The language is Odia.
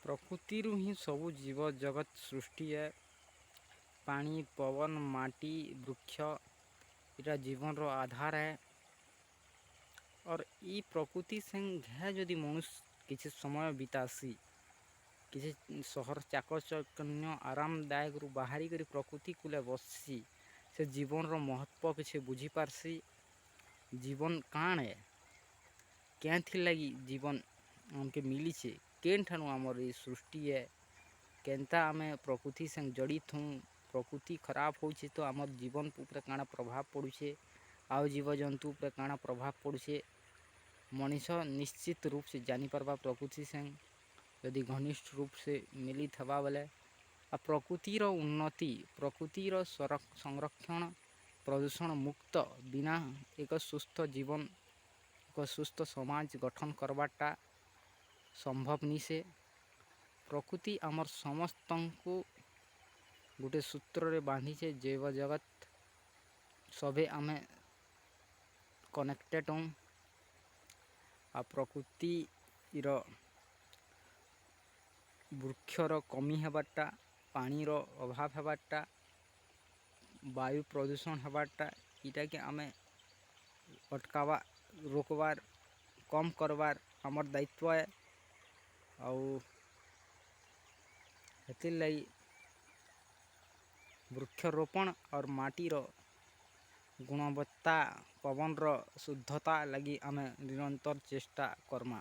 ପ୍ରକୃତିରୁ ହିଁ ସବୁ ଜୀବ ଜଗତ ସୃଷ୍ଟି ଏ। ପାଣି, ପବନ, ମାଟି, ବୃକ୍ଷ, ଇଟା ଜୀବନର ଆଧାର ଏ। ଅର୍ ଇ ପ୍ରକୃତି ସାଙ୍ଗେ ଯଦି ମନୁଷ୍ କିଛି ସମୟ ବିତାସି, କିଛି ସହର ଚାକଚକ୍ୟ ଆରାମଦାୟକରୁ ବାହାରି କରି ପ୍ରକୃତି କୂଲେ ବସ୍ସି, ସେ ଜୀବନର ମହତ୍ଵ କିଛି ବୁଝିପାରସି। ଜୀବନ କାଣା ଏ, କେଁଥିର୍ ଲାଗି ଜୀବନ ଆମ୍କେ ମିଲିଛେ, କେନ୍ଠାନୁ ଆମର୍ ଇ ସୃଷ୍ଟି ଏ, କେନ୍ତା ଆମେ ପ୍ରକୃତି ସାଙ୍ଗେ ଜଡ଼ିତ୍ ହଉଁ, ପ୍ରକୃତି ଖରାପ୍ ହଉଛେ ତ ଆମର୍ ଜୀବନ୍ ଉପରେ କାଣା ପ୍ରଭାବ ପଡ଼ୁଛେ, ଆଉ ଜୀବଜନ୍ତୁ ଉପରେ କାଣା ପ୍ରଭାବ ପଡ଼ୁଛେ, ମଣିଷ ନିଶ୍ଚିତ ରୂପ ସେ ଜାନିପାର୍ବା ପ୍ରକୃତି ସାଙ୍ଗେ ଯଦି ଘନିଷ୍ଠ ରୂପ ସେ ମିଲିତ୍ ହେବା ବେଲେ। ଆଉ ପ୍ରକୃତିର ଉନ୍ନତି, ପ୍ରକୃତିର ସଂରକ୍ଷଣ, ପ୍ରଦୂଷଣ ମୁକ୍ତ ବିନା ଏକ ସୁସ୍ଥ ଜୀବନ, ଏକ ସୁସ୍ଥ ସମାଜ ଗଠନ କରବାର୍ଟା ସମ୍ଭବ ନିସେ। ପ୍ରକୃତି ଆମର୍ ସମସ୍ତଙ୍କୁ ଗୁଟେ ସୂତ୍ରରେ ବାନ୍ଧିଛେ। ଜୈବ ଜଗତ୍ ସଭେ ଆମେ କନେକ୍ଟେଡ୍ ହଉଁ। ଆଉ ପ୍ରକୃତିର ବୃକ୍ଷର କମି ହେବାର୍ଟା, ପାଣିର ଅଭାବ ହେବାର୍ଟା, ବାୟୁ ପ୍ରଦୂଷଣ ହେବାର୍ଟା, ଇଟାକେ ଆମେ ଅଟ୍କାବା, ରୋକ୍ବାର୍, କମ୍ କର୍ବାର୍ ଆମର୍ ଦାୟିତ୍ୱ ଏ। ଆଉ ହେଥିର୍ଲାଗି ବୃକ୍ଷରୋପଣ ଆର୍ ମାଟିର ଗୁଣବତ୍ତା, ପବନ୍ର ଶୁଦ୍ଧତା ଲାଗି ଆମେ ନିରନ୍ତର ଚେଷ୍ଟା କର୍ମା।